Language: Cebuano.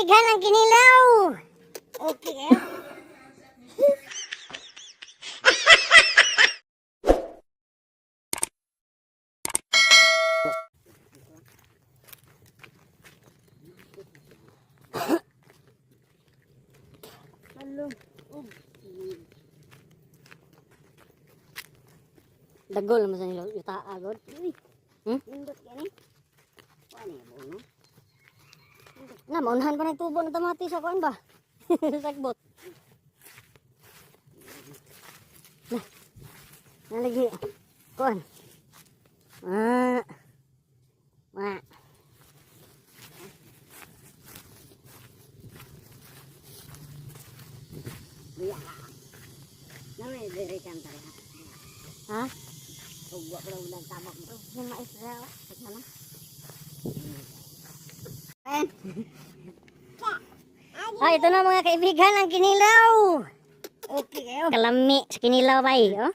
kaibigan, ang kinilaw. Okay kayo. Dagol naman sa nilo, yuta agod. Uy. Nindot gani. Kuan ni buno. Na, maunahan pa nagtubo ng tamati sa kuan ba? Sagbot. Na, nalagi. Kuan. Ah. Ma. Buya. Nami diri kan tare. Ha? Ug wa pa ulan tabak mo. Yung mais ra. Sana. Eh, Ah, ito na, mga kaibigan, ang kinilaw. Okay kayo. Kalami sa kinilaw bay, oh.